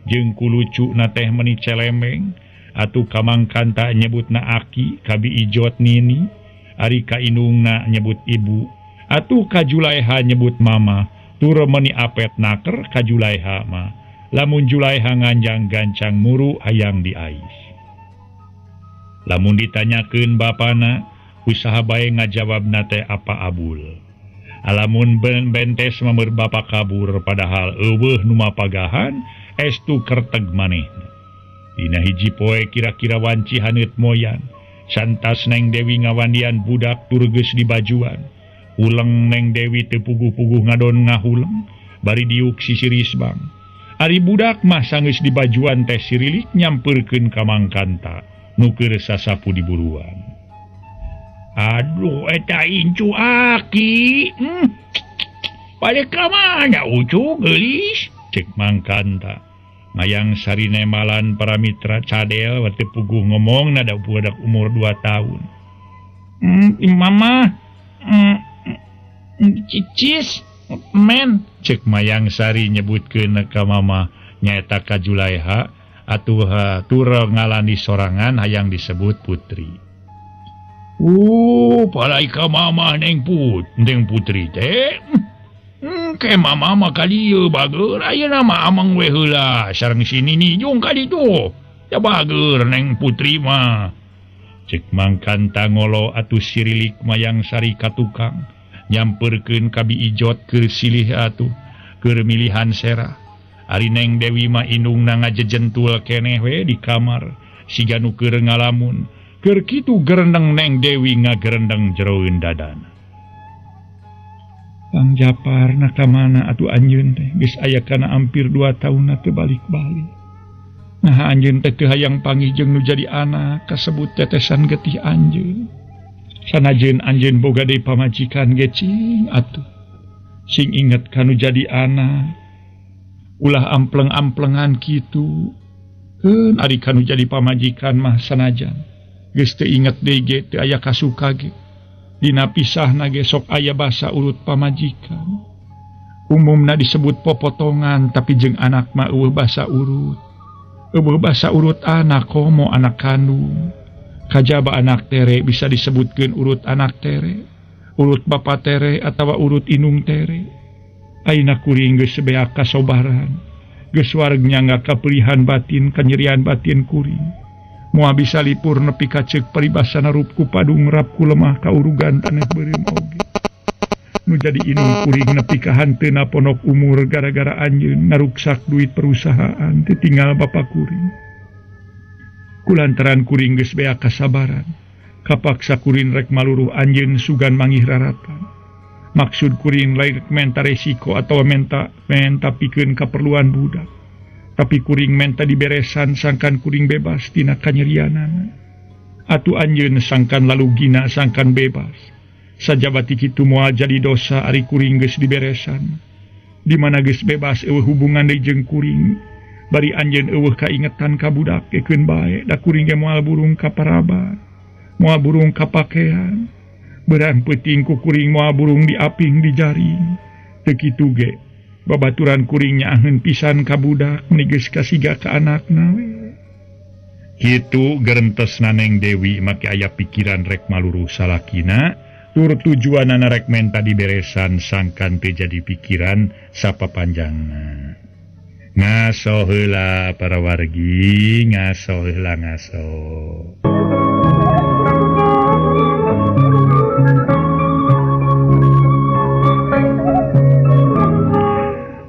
jeung kulucu na teh meni celemeng. Atuh kamangkanta nyebutna aki kabi ijot nini, ari ka indungna nyebut ibu, atuh ka Julaiha nyebut mama, tur meni apet naker ka Julaiha mah. Lamun Julaiha nganjang gancang muru hayang diais. Lamun ditanyakeun bapana, usaha bae ngajawabna teh apa abul. Alamun bentes mameur bapa kabur padahal eueuh nu mapagahan estu kerteg manehna. Dina hiji poe kira-kira wanci haneut moyan. Santas Neng Dewi ngawandian budak tur geus dibajuan. Uleng Neng Dewi teu puguh-puguh ngadon ngahuleng bari diuk sisiris bang. Ari budak mah sanggeus dibajuan teh sirilik nyampeurkeun ka Mangkanta nu keur sasapu di buruan. Aduh eta incu aki. Balik ka mana ucu geulis? Cek Mangkanta. Mayang Sari nemalan para mitra cadel waktu puguh ngomong nada budak umur 2 tahun. Mama cicis men cek Mayang Sari nyebutkeun ka mama nyaeta ka Juleha atuh tur ngalani sorangan hayang disebut putri. Palai ka mama neng putri teh. Ke mama mah ka dieu bager ayeuna mah amang we heula sareng si Nini jung ka ditu. Ya bager neng putri mah. Cek mangkanta ngolo atuh sirilik Mayang Sari ka tukang nyamperkeun ka Bi Ijot keur silih atuh keur milihan serah. Ari Neng Dewi mah indungna ngajejentul keneh we di kamar siga nu keur ngalamun. Keur kitu gerendeng Neng Dewi ngagerendeng jeroeun dadana. Kang Japar na ka mana atuh anjeun teh geus aya kana hampir 2 tahunna teu balik-balik. Nah anjeun teh teu hayang panggih jeung nu jadi anak kasebut tetesan getih anjeun. Sanajan anjeun boga deui pamajikan ge cing atuh. Sing inget ka nu jadi anak. Ulah ampleng-amplengan kitu. Keun ari ka nu jadi pamajikan mah sanajan geus teu inget deui ge teu aya kasuka ge. Dina pisahna ge sok aya basa urut pamajikan. Umumna disebut popotongan tapi jeung anak mah eueuh basa urut. Eueuh basa urut anak komo anak kandung. Kajaba anak tere bisa disebutkeun urut anak tere, urut bapa tere atawa urut indung tere. Ayeuna kuring geus beak kasobaran, geus wareg nyangga kapelihan batin kanyerian batin kuring. Moal bisa lipur nepi ka ceuk paribasana rup ku padung rap ku lemah ka urugan taneuh beureum oge. Nu jadi indung kuring nepi ka hanteuna ponok umur gara-gara anjeun ngaruksak duit perusahaan teu tinggal bapa kuring. Kulantaran kuring geus beak kasabaran, kapaksa kuring rek maluruh anjeun sugan manggih raratan. Maksud kuring lain rek menta resiko atawa menta pikeun kaperluan budak. Tapi kuring menta diberesan sangkan kuring bebas tina kanyerianana. Atuh anjeun sangkan lalu gina sangkan bebas. Sajabati kitu moal jadi dosa ari kuring geus diberesan. Di mana geus bebas eueuh hubungan deui jeung kuring. Bari anjeun eueuh kaingetan ka budak keun bae da kuring ge moal burung ka paraban, moal burung ka pakean. Beurang peuting ku kuring moal burung diaping di jaring. Teu kitu ge babaturan kuring nyaaheun pisan ka budak meni geus kasiga ka anakna we. Kitu gerentesna Neng Dewi make aya pikiran rek maluruh salakina tur tujuanana rek menta diberesan sangkan teu jadi pikiran sapapanjangna. Ngaso heula para wargi, ngaso heula ngaso.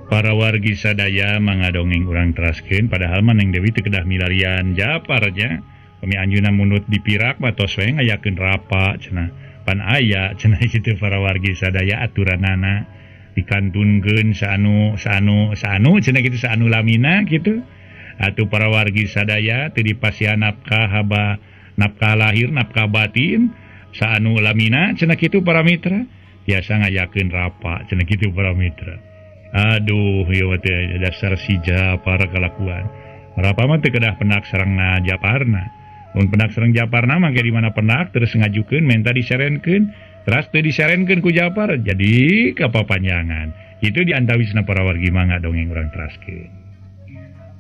Para wargi sadaya mangadongeng urang teraskeun padahal mah Neng Dewi teu kedah milarian Japar nya. Pami anjeunna munut dipirak mah tos we ngayakeun rapa cenah. Pan aya cenah kitu para wargi sadaya aturanana dikantunkeun saanu saanu saanu cenah kitu saanu lamina kitu. Atuh para wargi sadaya teu dipasihan nafkah haba nafkah lahir nafkah batin saanu lamina cenah kitu para mitra biasa ngayakeun rapa cenah kitu para mitra. Aduh ieu teh dasar si Japar kalakuan. Rapa mah teu kedah penak sareng Japarna. Mun penak sareng Japarna mah di mana penak terus ngajukeun menta diserenkeun, teras teu diserenkeun ku Japar jadi kapapanjangan. Itu diantawisna para wargi mangga dongeng urang teraskeun.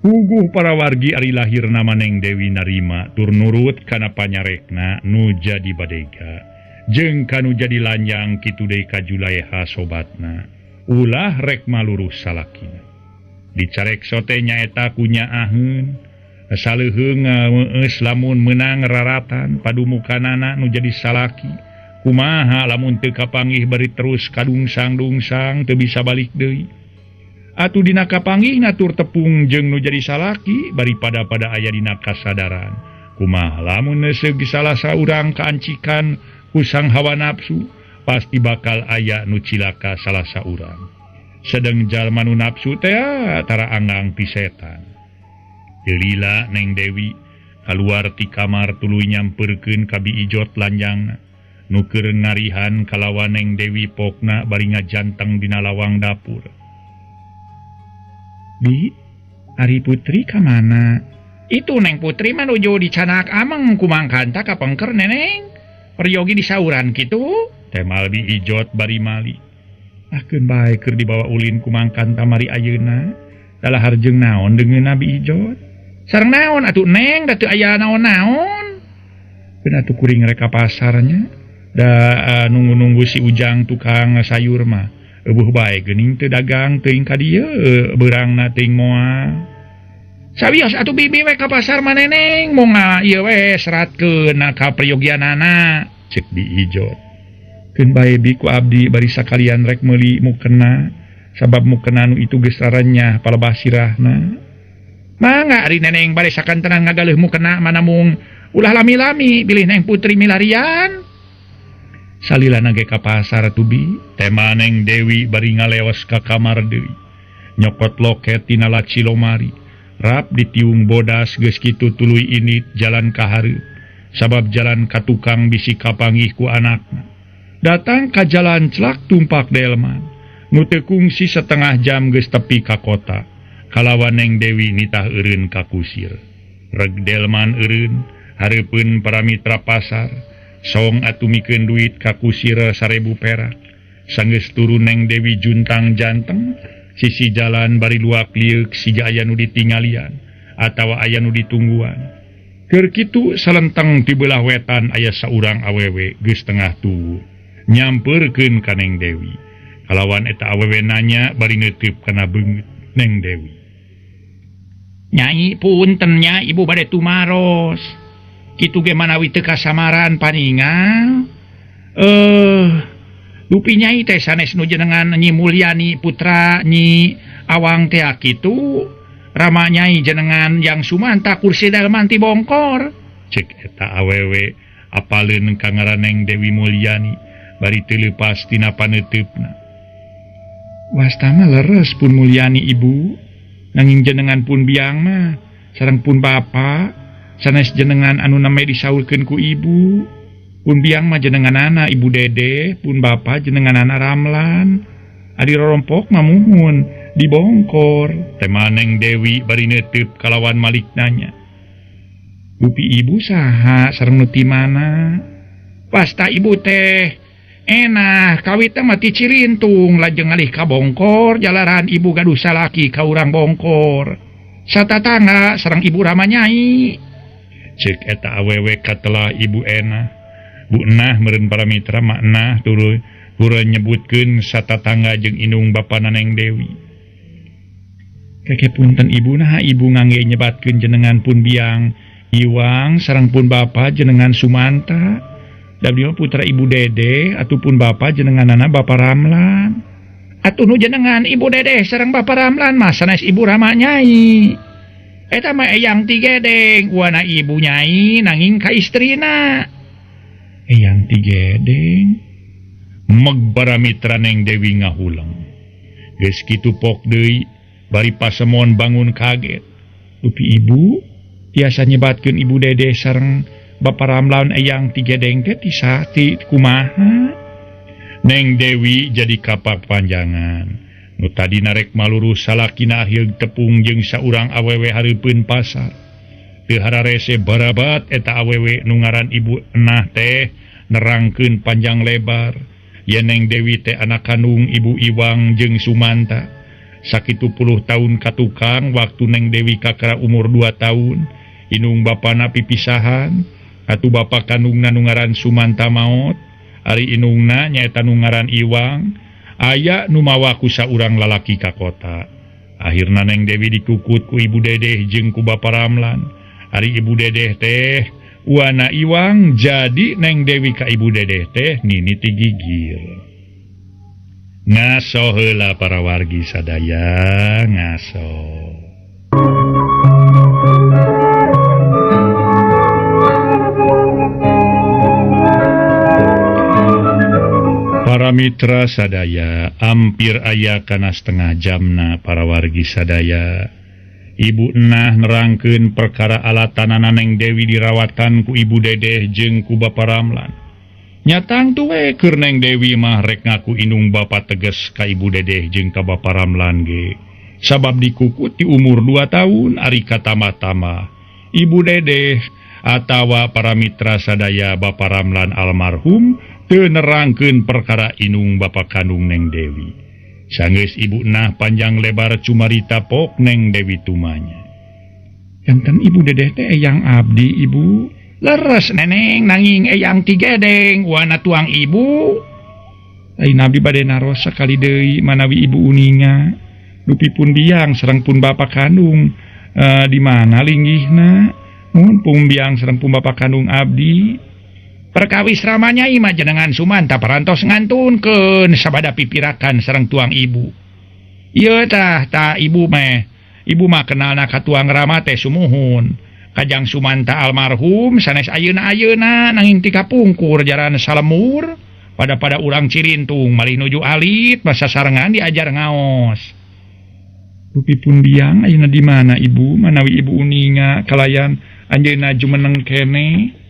Puguh para wargi ari lahirna Neng Dewi narima tur nurut kana panyarekna nu jadi badega. Jeung kanu jadi lanjang kitu deui ka Julaeha sobatna. Ulah rek maluruh salakina. Dicarek sote nyaeta ku nyaaheun saleuheung meus lamun meunang raratan padumukanana nu jadi salaki. Kumaha lamun teu kapanggih bari terus kadungsang-dungsang teu bisa balik deui. Atuh dina kapanggihna tur tepung jeung nu jadi salaki bari pada-pada aya dina kasadaran. Kumaha lamun neuseuh salah saurang kaancikan ku sang hawa nafsu pasti bakal aya nu cilaka salah saurang. Sedeng jalma nu nafsu teh tara anggang ti setan. Lila Neng Dewi kaluar ti kamar tuluy nyamperkeun ka Bi Ijot lanjangna. Nu keur ngarihan kalawan Neng Dewi pokna bari ngajanteng dina lawang dapur. Bi, ari Putri ka mana? Itu Neng Putri mah nuju dicanak ameng ku mangkanta ka pengker neneng. Peryogi disauran kitu temal Bi Ijot bari mali. Akeun bae keur dibawa ulin ku mangkan tamari ayeuna. Dalahar jeung naon deungeunna Bi Ijot? Sareng naon atuh Neng da teu aya naon-naon. Keun atuh kuring rek ka pasarnya. Da nunggu-nunggu si Ujang tukang sayur mah. Eueuh bae geuning teu dagang teuing ka dieu beurangna teuing moal. Sawios atuh bibi we ka pasar mah Neneng moal ieu we seratkeun ka peryogianana cek Bi Ijot. Keun bae bi ku abdi bari sakalian rek meuli mukena sabab mukena nu itu geus rarenyah palebah sirahna. Mangga ari Neneng bari sakantenan ngagaleuh mukena manamung ulah lami-lami bilih Neng Putri milarian. Salilana ge ka pasar atuh bi tema Neng Dewi bari ngaleos ka kamar deui. Nyokot loket tina laci lomari. Rap ditiung bodas geus kitu tuluy init jalan ka hareup sabab jalan ka tukang bisi kapanggih ku anakna. Datang ka jalan celak tumpak delman nu teu kungsi setengah jam geus tepi ka kota. Kalawan Neng Dewi nitah eureun ka kusir. Reg delman eureun hareupeun para mitra pasar song atuh mikeun duit ka kusir 1000 perak. Sanggeus turun Neng Dewi juntang janteng sisi jalan bari luak lieuk siga aya nu ditinggalian atawa aya nu ditungguan. Keur kitu salenteng ti beulah wetan aya saurang awewe geus tengah tuwuh nyampeurkeun ka Neng Dewi. Kalawan eta awewe nanya bari neuteup kana beungeut Neng Dewi. Nyai punten nya ibu bade tumaros. Kitu ge manawi teu kasamaran paningal. Dupi nyai teh sanes nu jenengan Nyi Mulyani putra Nyi Awang teh kitu rama nyai jenengan yang Sumanta kursi delman ti Bongkor. Cek eta awewe apaleun ka ngaran Neng Dewi Mulyani bari teu leupas tina paneuteup-na. Wastana leres pun Mulyani ibu nanging jenengan pun biang mah sareng pun bapa sanes jenengan anu name disaulkeun ku ibu. Pun biang mah jenenganana Ibu Dede, pun bapa jenenganana Ramlan. Ari rorompok mah muhun dibongkor. Tema Neng Dewi bari neuteup kalawan malik nanya. Dupi ibu saha sareng nu ti mana? Pasta ibu teh enah kawit mah ti Cirintung lajeng ngalih ka Bongkor jalaran ibu gaduh salaki ka urang Bongkor. Satatangga sareng ibu Rama Nyai. Ceuk eta awewe katelah Ibu Enah. Bu Enah meureun para mitra makna tuluy pura nyebutkeun satatangga jeung indung bapana Neng Dewi. Keke punten ibu naha ibu ngangge nyebatkeun jenengan pun biang Iwang sareng pun bapa jenengan Sumanta. Da beliau putra Ibu Dede ataupun bapa jenenganana Bapa Ramlan. Atuh nu jenengan Ibu Dede sareng Bapa Ramlan mah sanes Ibu Rama Nyai. Eta mah eyang ti gedeng wana ibu Nyai nanging ka istrina. Eyang ti gedeng meg para mitra Neng Dewi ngahuleng. Geus kitu pok deui bari pasemon bangun kaget. Dupi ibu tiasa nyebatkeun Ibu Dede sareng Bapa Ramlan eyang ti gedeng teh ti kumaha? Neng Dewi jadi kapak panjangan. Nu tadi narek malurus salakina akhir tepung jeung saurang awewe hareupeun pasar. Teu hararese barabat eta awewe nu ngaran Ibu Enah teh nerangkeun panjang lebar yen Neng Dewi teh anak kandung Ibu Iwang jeung Sumanta. Sakitu puluh tahun katukang waktu Neng Dewi kakara umur 2 tahun indung bapana pipisahan atuh bapa kandungna nu ngaran Sumanta maot ari indungna nyaeta nu ngaran Iwang aya nu mawa ku saurang lalaki ka kota. Akhirna Neng Dewi dikukut ku Ibu Dedeh jeung ku Bapa Ramlan. Ari Ibu Dedeh teh wana Iwang jadi Neng Dewi ka Ibu Dedeh teh nini ti gigir. Ngaso heula para wargi sadaya ngaso. Para mitra sadaya hampir aya kana setengah jamna para wargi sadaya. Ibu Enah nerangkeun perkara alatanana Neng Dewi dirawatan ku Ibu Dedeh jeung ku Bapa Ramlan. Nyatang tuh we keur Neng Dewi mah rek ngaku indung bapa teges ka Ibu Dedeh jeung ka Bapa Ramlan ge. Sabab dikukut di umur 2 tahun ari katama-tama. Ibu Dedeh Atawa para mitra sadaya Bapa Ramlan almarhum teu nerangkeun perkara inung bapa kandung Neng Dewi. Sanggeus ibu nah panjang lebar cumarita pok Neng Dewi tumanya. Janten ibu dedeh teh eyang abdi ibu. Leres neneng nanging eyang tigedeng wana tuang ibu. Lain abdi bade naros sakali deui manawi ibu uninga. Dupi pun biang sareng pun bapa kandung di mana linggihna? Mun pun biang sareng pun bapa kandung abdi. Perkawis ramanya imah jenengan Sumanta parantos ngantunkeun sabada pipirakan sareng tuang ibu. Ieu tah ta ibu meh. Ibu mah kenalna ka tuang Rama teh sumuhun. Kajang Sumanta almarhum sanes ayeuna-ayeuna nanging ti kapungkur jaran salemur pada urang Cirintung malih nuju alit masa sarengan diajar ngaos. Rupi pun biang ayeuna di mana ibu manawi ibu uninga kalayan anjeunna jumeneng kene.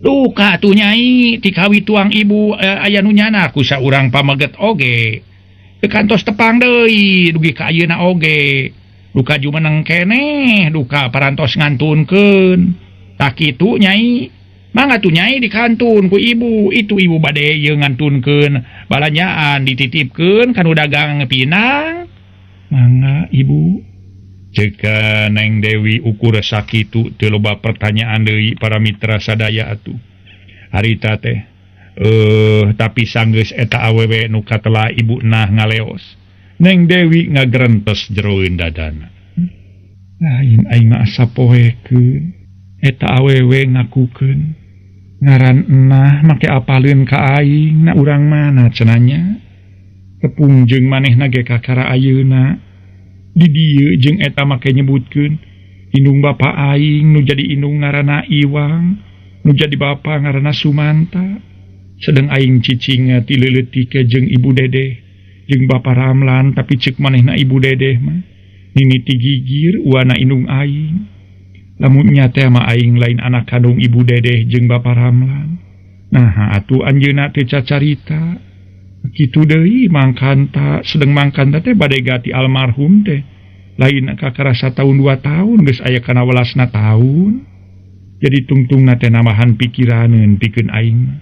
Duka atuh nyai tikawi tuang ibu aya nu nyana ku saurang pameget oge. Teu kantos tepang deui dugi ka ayeuna oge. Duka jumeneng keneh duka parantos ngantunkeun. Tah kitu nyai. Mangga tuh nyai dikantun ku ibu. Itu ibu bade ieu ngantunkeun balanjaan dititipkeun kanu dagang pinang. Mangga ibu. Ceka Neng Dewi ukur sakitu teu loba pertanyaan deui para mitra sadaya atuh. Harita teh tapi sanggeus eta awewe nu katelah ibu nah ngaleos. Neng Dewi ngagrentes jeroeun dadana. Lain aing mah asa poekeun. Eta awewe ngakukeun ngaran enah make apaleun ka aing na urang mana cenah nya. Tepung jeung manehna ge kakara ayeuna. Di dieu jeung eta make nyebutkeun indung bapa aing nu jadi indung ngaranna Iwang, nu jadi bapa ngaranna Sumanta. Sedeng aing cicing ti leuletik jeung ibu dedeh jeung bapa Ramlan tapi ceuk manehna ibu dedeh mah mimiti gigir uana indung aing. Lamun nya teh mah aing lain anak kandung ibu dedeh jeung bapa Ramlan. Nah atuh anjeunna teh cacarita. Kitu deui mangkanta sedeng mangkanta teh bade gati almarhum teh lain kakara satahun 2 tahun geus aya kana welasna tahun. Jadi tungtungna teh nambahan pikiraneun pikeun aing mah.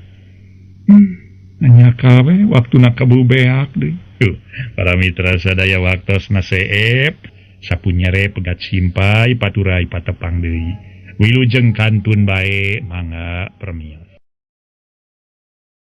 Nanya kawe waktuna kaburu beak deui. Tuh, para mitra sadaya waktosna seep sapunyere pegat simpai paturai patepang deui. Wilujeng kantun bae mangga permios.